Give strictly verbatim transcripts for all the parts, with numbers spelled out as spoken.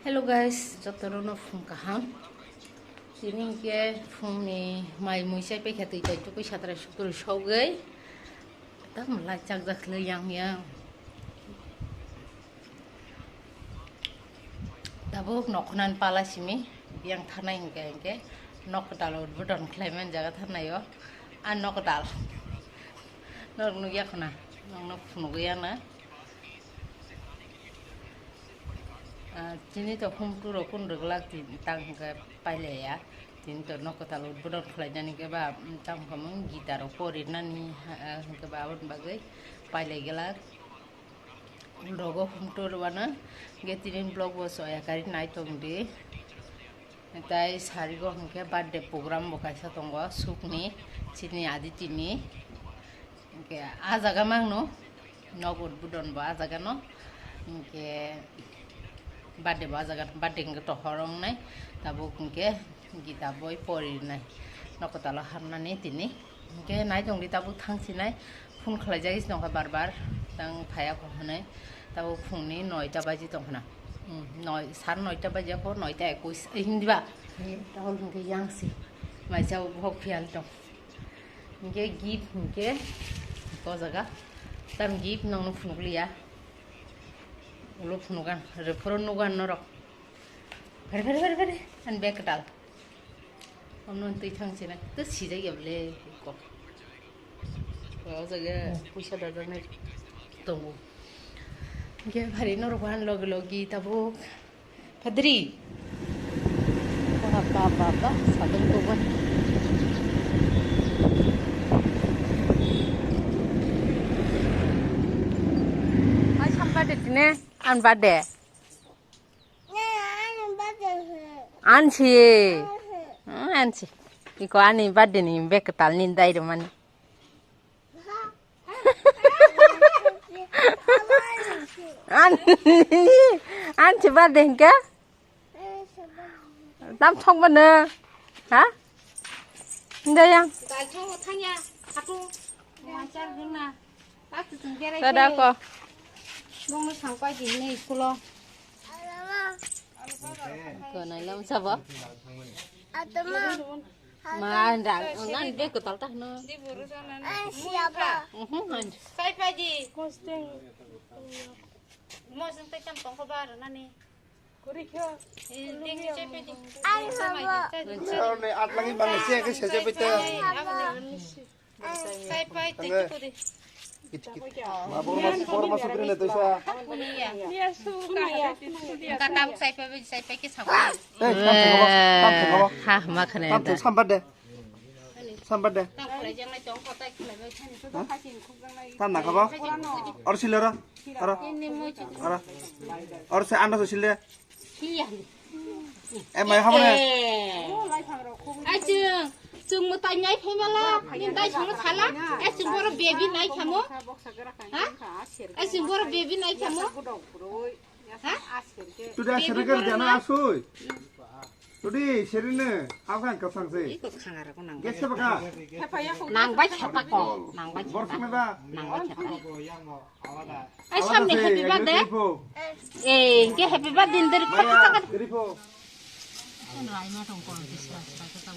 Hello guys, jotono no phung kaham. Tini hwnkhe phungni mai mui chai paikha, twi tai tukui satrai sukrai sogwi. Tam lai chak jak khlai yang yang. Tabuk nokhonan pala simi yang thanai hwnkhe hwnkhe nok kwtal udbodon khlai man jaga thanai o. A nok kwtal. Nok nukya khuna, nok nok phunugwi ano. Ah, tini to hum tour rok kun rwglak tini tang hwnkhe pailaiya. Tini to nok kwtal udbodon khlainani hwnkhe ba, mm, tamo hwnkhe mung gita rok porinani, ah, hwnkhe ba aboni bagwi pailai glak. Rogo hum tour rwano hwnkhe tini vlog bo soya kari nai tongdi. Tai sarigo hwnkhe birthday program bo kaisa tongo sukni chini aditini. Hwnkhe ah jaga mangno, nok udbodon bo ah jaga no. Hwnkhe birthday bo ah jaga, birthday hwnkhe tohor wngnai. Tabuk hwnkhe gita boi porinai. Nok kwtalo hapnani tini. Hwnkhe nai tongdi tabuk thangsinai. Phone khlaijagwi se tongkha bar bar. Tang phaiya kho hwnwi. Tabuk phungni noita baji tongkhna. Hmm, noi, sar noita baji kho, noita ekush. Ei, hindi ba? Tahol hwnkhe yangsi. Maisa bok phial tong. Hwnkhe gift hwnkhe ko jaga. Tam gift nongno phunukliya. Ulo phunugan, rephoro nugan norok. Phare, phare, phare, phare. Ani bag kwtal. Omno twi thang sina. To sijak ya bole. Ko. O jaga puisa dajaknai tongo. Hwnkhe phari norok han logi logi tabuk. Padri. Ba, ba, ba, ba, sadok ko ba. Ai, sampai de tine, an bade. Ansi. Hmm, ansi. Iko ani birthday ni bag kwtal ni dai rwmani. Ani, ani si ba dengke? Tam thok mano? Ha? Hindi yang. Dal thok thangya, satu. Wajar guna. Tak tu sengkere. Tada ko. Bong no sangpai di ni school o. Ko nai lam sabo. Atama. Ma, nda, ngan be ko tal ta no. Di buru sana. Ai, siapa? Mhm, han. Sai pa di. Kosteng. Mo sen te cham tong ko bar na ni. Kuri kyo. Eh, ding ni chai pa di. Ai, sama. Ni at lagi bang se ke se se pita. Sai pa di ko di. Kit, kit. Ma, bor mas, bor mas sutri na to sa. Ni ya. Ni ya su ka. Ka tam sai pa, sai pa ke sa. Ei, tam thangabo, tam thangabo. Ha, ma khane Tam da. Thang sambat de. Sambat de. Tam na khabo? Or sile ro. Aro. Aro. Or se anda so sile. Em mai hamne. Ai chung, chung mo tai nai phemela, nin dai chung sala. Ai chung boro baby nai khamo. Ha? Ai chung boro baby nai khamo. Ha? Tuda serikar jana asoi. Tudi serine, akan kasang se. Iko khangara ko nang. Gese baka. Nang bai khapa ko, nang bai Bor khapa. Khana da. Nang bai khapa. Ai samne happy birthday. Eh, ke happy birthday der khati takan. Ripo. Rai ma tong ko Christmas ta ta.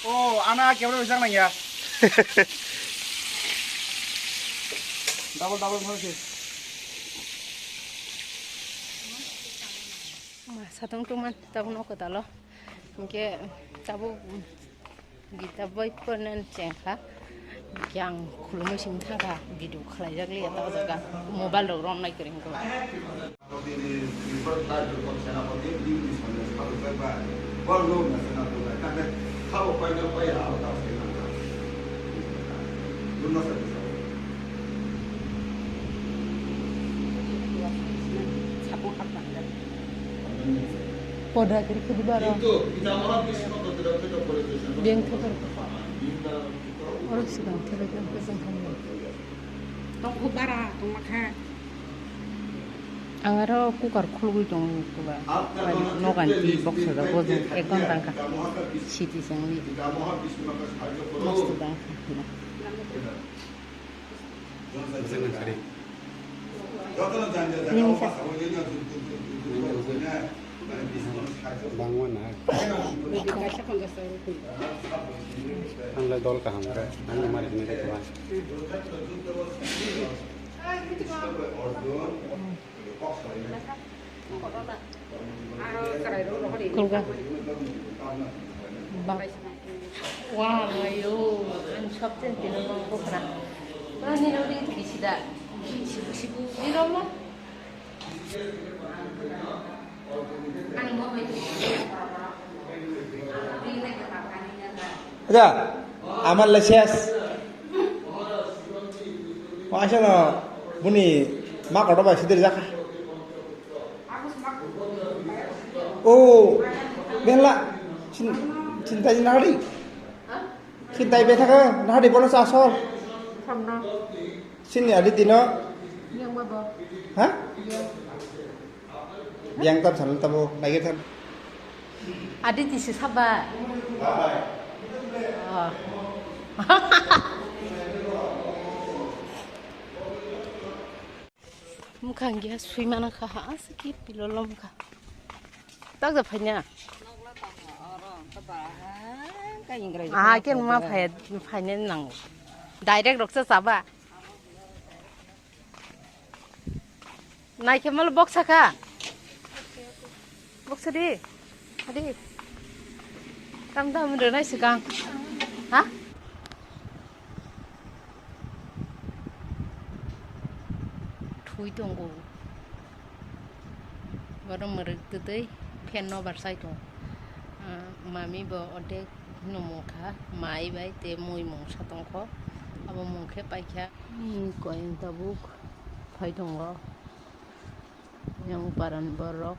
Oh, ana camera bisa nang ya. Double, double thang si. Ma, satung tuman, tabuk no kotalo. Hingke, tabuk Gita boi pornani chengkha. Yang khulumui simi thangkha, video khlaijak liya ta o jaga. Mobile rok romnai kwrwi hwnkhe. Poda kiri kiri baro. Beng thokor. Oro swkang thebe khe hwnkhe tong thangwi. Tongkhu bara tongma kha. Ang aro cooker khulugwi tongo, nogan twi boksajak, bo ekdom tangkha, siti chengwi. Mostok tangkha. Nini sa- Bangma na. Ang lai dol kaham khe, ang mari hwnwi khe. Kulga. Ba. Wow, ayo, ang sabsen tino bang bokra. Ba, nino ri twi sida. Sibu, sibu, nino mo. Ang mo bai. Aja, amar le ses. Asano buni ma kotor bai sidir jakha. O, benla, sin-, sintai nahari. Sintai bethaka nahari bono sa asol. Sini adi tino. Yang babo. Ha? Yang. Yang tam sana tabo, lagi tam. Adi tisi saba. Oh. Mokha hwnkhe sui mana kha, ha, aswk khe pilolo wngkha. Takja phaina. Aha, khe ma phai, phaina nango. Direct roksa chaba. Naikhe malo boksa kha. Boksa di. Adi. Tam tam rwnai swkang. Ha? Thui tongo. Borok mwrwk twtwi fan no barsai tongo. Ah, mami bo ordek no mungkha, mai bai tei mui mungsa tongkho. Abo mungkhe paikha. Hmm, koyeng tabuk phai tongo. Yang paran borok.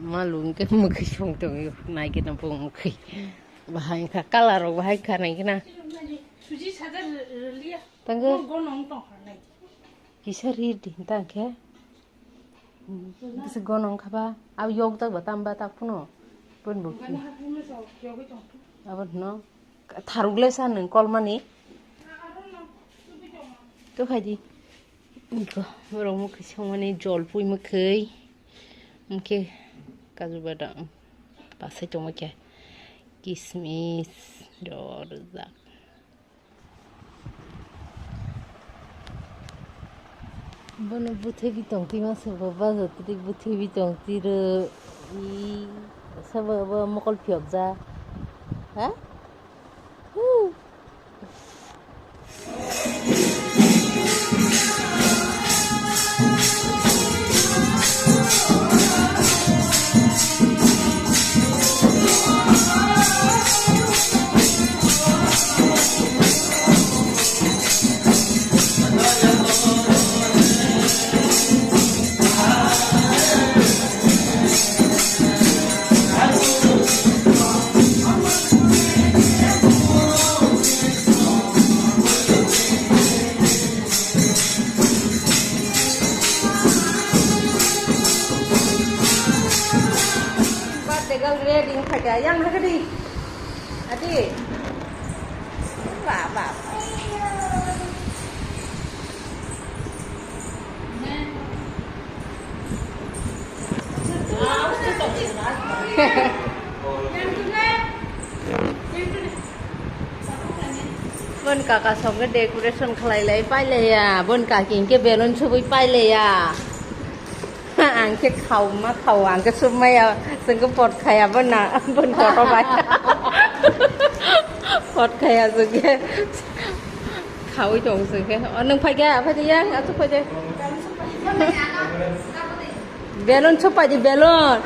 Malung ke mukhi song tong yo, nai ke na bo mukhi. Bahai kha, colour rok bahai kha nai ke na. Suji saja riliya. Tangke. Go nong tong kha nai. Kisa ri di tangke. Kisa go nong kha ba, ab yok jak ba tam ba tak puno. Pun bo. Abo no. Tharuk le sa nwng kolmani. To khai di. Iko, borok mukhi songmani jol pui mukhi. Hwnkhe kaju badam pasai tongma khe. Kismis rw rijak. Bono bwthai bi tong twi masa bo bazo twi bwthai bi tong twi rw. I sabo bo mokol phiyok ja. Ha? Birthday girl ready wngkha khe, yang nahakhe di. Adi. Ba, ba, ba. Bon kaka songke decoration khlai lai pailaiya, bon kaki hingke balloon subui pailaiya. Ang khe khao ma khao, ang khe sub maya, chwng khe pot khaya, bo na, bo ni kotor bai. Pot khaya chwng khe. Khaui tong chwng khe. O, nwng phai khe, phai di yang, aswk phai di. Balloon sub phai di, balloon.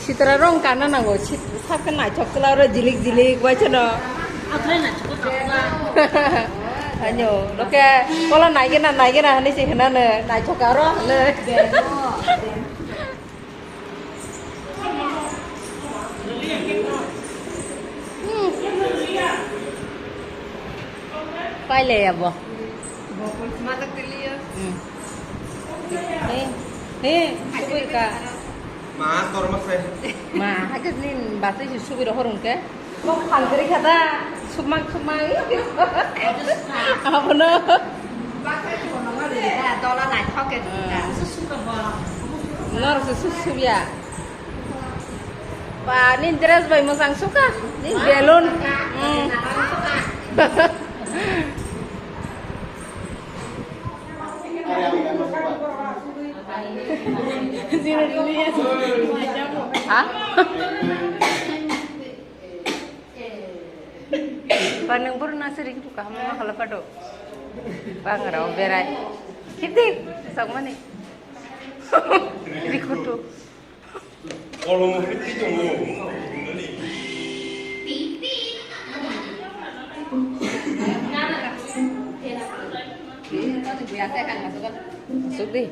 Sitra rong kana nango, sit-, sak khe naithok kwlai oro jilik jilik, waisa no. Athai naithok kwlai. Anyo, loke, kola naigena, naigena hinwi se hinano, naithok aro hinwi. Ai le ya bo. Bo pun sma tak tili ya. Hmm. He, he, subir ka. Ma, tor ma se. Ma, hakas nin batai si subir horung ke. Kok pangkri kata, submak, submak. Abono. Dola nai thoke. Hmm. Nor se sub, sub ya. Ba, nin dress bai mosang suka, nin balloon. Hmm. Ha? Ba, nang buru nasi ring tu kaham ma khala pado. Ba, ngarao berai. Khitik, sakmani. Rikutu. Kolom hwnkhe twi tongo. Suk di.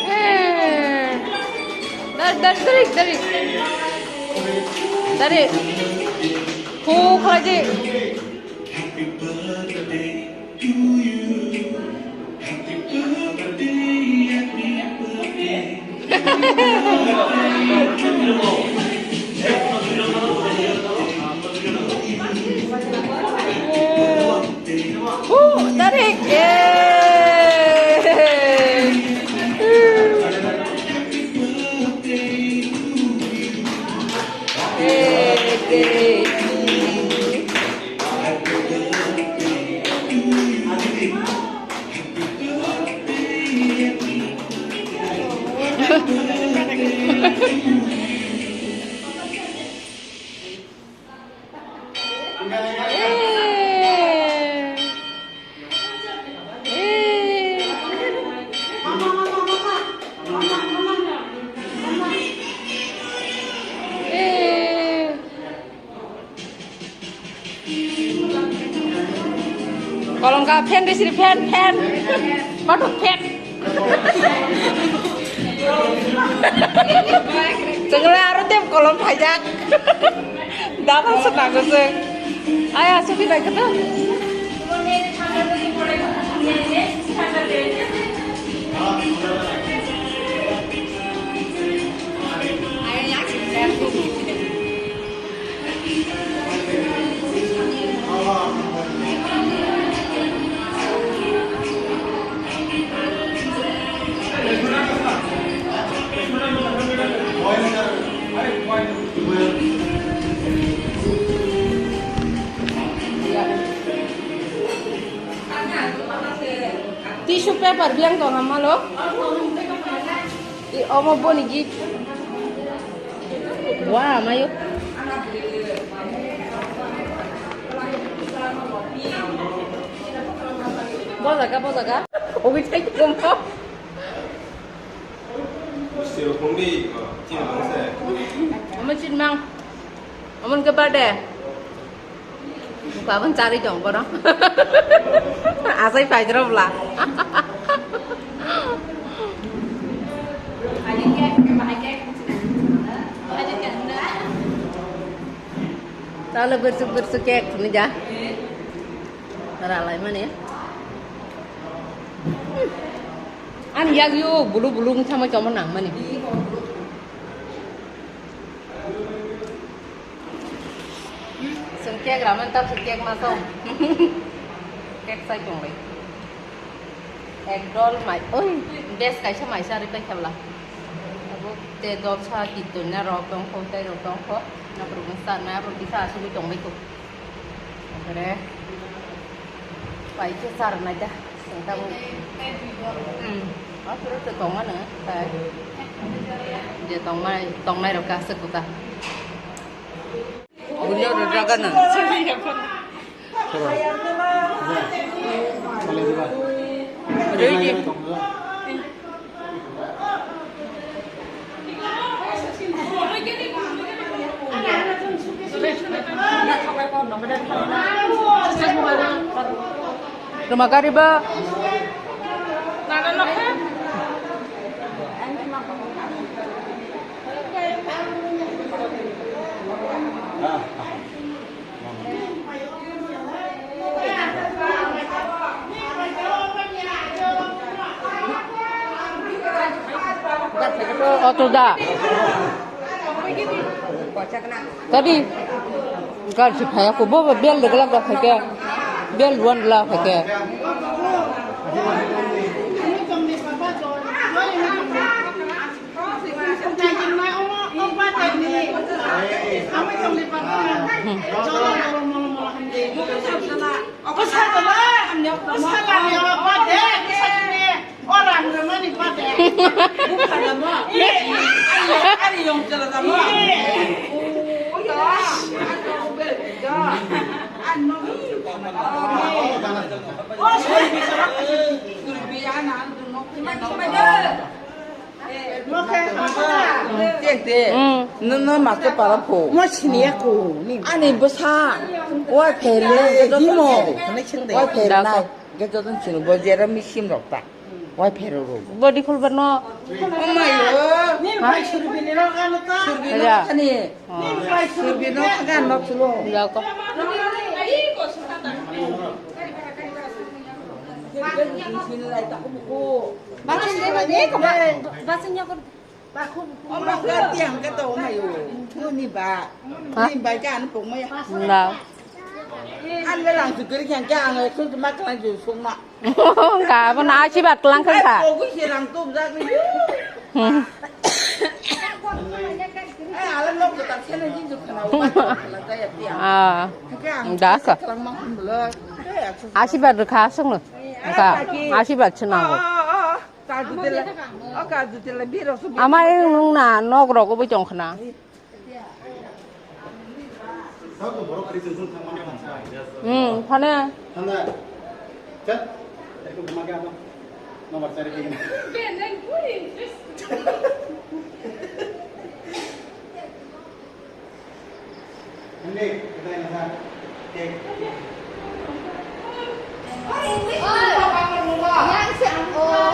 Eh, dar, dar, dari, dari. Dari. Hu, khlaidi. Hu, tarik. Yeay. Yeay, yeay. Kolongka fan, risiri fan, fan. Pathok fan. Chwngla aro tei kolom phaijak. Dama se nango se. Aya, suki bai kata. Tissue paper biang tong hamalo. I omo boni gift. Wah, mayo. Bojaga, bojaga. Ogi thai tongmo. Omo chinmang. Omo ke birthday. Buka pun cari dong, bono. Asai paidro bla. Talo bersuk bersuk kek ni ja. Ralai mani. An yak yo bulu bulu sama coma nang mani. Sengkek ramen tap sengkek masong. Kek sai tong lai. Ekdol mai, oi, bes kaisa maisa ri pai khabla. Abo te dol sa kitto na rok tong kho, tai rok tong kho. Na bru sa na bru kisa asugui tong bai kho. Ore. Pai khe sar nai da. Sengkang. Hmm. Asuro te tong ano. Tai. Je tong mai, tong nai rok ka se kuta. Bunyo rwdragana. Rwidi. Rwma gari ba. Auto da. Tadi. Gari si phaya ko bo bel de gla ga phake. Bel wan gla phake. Tete, Mm. Nono master para pho. Mo sini ya ko ni. Ani bwsa. Wa phele, Eh, joto dimo. Chini. Wa phele Dako. Nai. Ge joto chini bo jera mi sim rok ta. Wa phele ro. Body khulbar no. Oh my God. Ni Ha? Bai suru bini ro ano ta. Suru bini Ya. Ani. Oh. Ni bai suru Suru bini bini. Kan nok sulo. Dako. Basing ya ko. Basing ya ko. Omo ga tiang ka to mai o. Ni ba. Ha? Ni ba ka an pok mai. Na. An le lang su kiri kyan ka ang le su ma klan ju sung ma. Ka bo na si ba klan ka ka. Ko gu si rang tu ja ni. Hmm. Eh, ala nok ko ta chena jin ju kana wa. Ala ta ya tiang. Ah. Ka ang Da ka. Klan ma kun bla. Asi ba ka sung no. Ka asi ba chena go. Kaju tela, o kaju tela biro su. Ama eng nung na nok rok obo tong khna. Hmm, phane.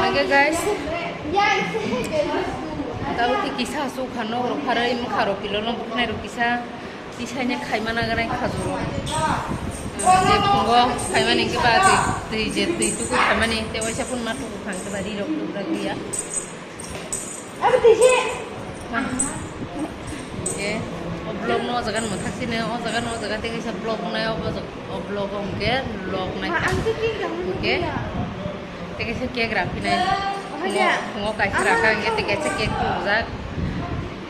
Hingke guys, tabuk kisa asuk kha nok rok pharwi mokha rok pilon no buknai rok kisa tisaini khaimana gwnai khajuro. Je phungo khaimani hingke ba twi, twi je twi tuku khaimani te waisa phun ma tuku kha hingke ba ri rok tuku rok ya. Oke, o vlog no o jaga ni mwthak sini, o jaga no o jaga tei kaisa vlog nai, o vlog o hwnkhe vlog nai. Oke, tei kaisa cake raphinai. Phungo, phungo kaisa rakha hwnkhe tei kaisa cake tubujak.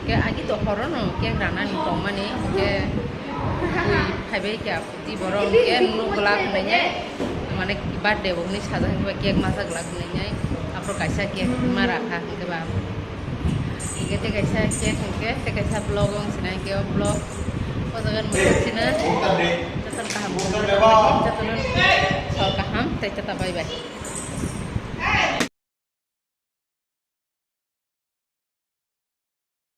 Hwnkhe agi to horo no cake ranani tongmani hwnkhe bui phaibai kha. Tei borok hwnkhe nuk glak hwnwi nai, mane birthday bo hwnwi sajak hwnwi ba cake masa glak hwnwi nai, aphuru kaisa cake ma rakha hwnkhe ba. Hwnkhe tei kaisa cake hwnkhe tei kaisa vlog wng sinai hwnkhe o vlog o jaga ni mwthak sino jotono kaham jotono sal kaham tei tata bye bye.